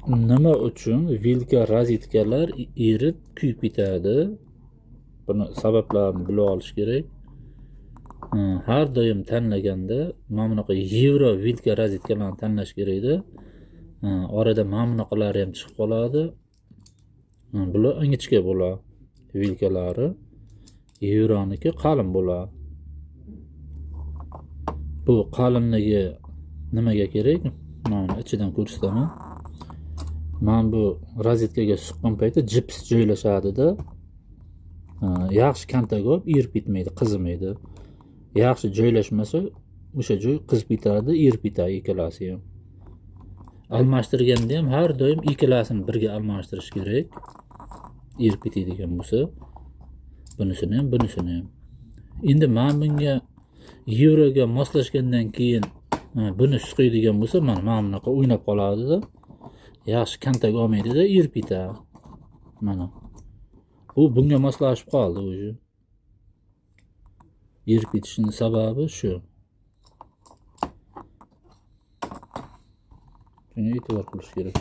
Nima uchun vilka rozetkalar erib kuyib ketadi? Buni sabablarini bilib olish kerak. Har doim tanlaganda mana bunaqa yevro vilka rozetkalarni tanlash kerakda. Orada mana bunaqalari ham chiqib qoladi. Bular ingichka bo'ladi vilkalari. Yevroniki qalin bo'ladi. Bu qalinligi nimaga kerak? Mana ichidan ko'rsataman. Mana bu rozetkaga suqqan paytda jips joylashadida. Yaxshi kontak olib erib ketmaydi, qizimaydi. Yaxshi joylashmasa o'sha joy qizib ketadi, erib ketadi ikkalasi ham. Almashtirganda ham har doim ikkalasini birga almashtirish kerak. Erib ketadigan bo'lsa, bunisini ham, bunisini ham. Endi mana bunga yevroga moslashgandan keyin buni suqiydigan bo'lsa, mana bunaqa o'ynab qoladida. Yaxshi kontak olmaydida, erib ketadi. Mana. Bu bunga moslashib qoldi уже. Erib ketishining sababi shu. Shunga e'tibor qilish kerak.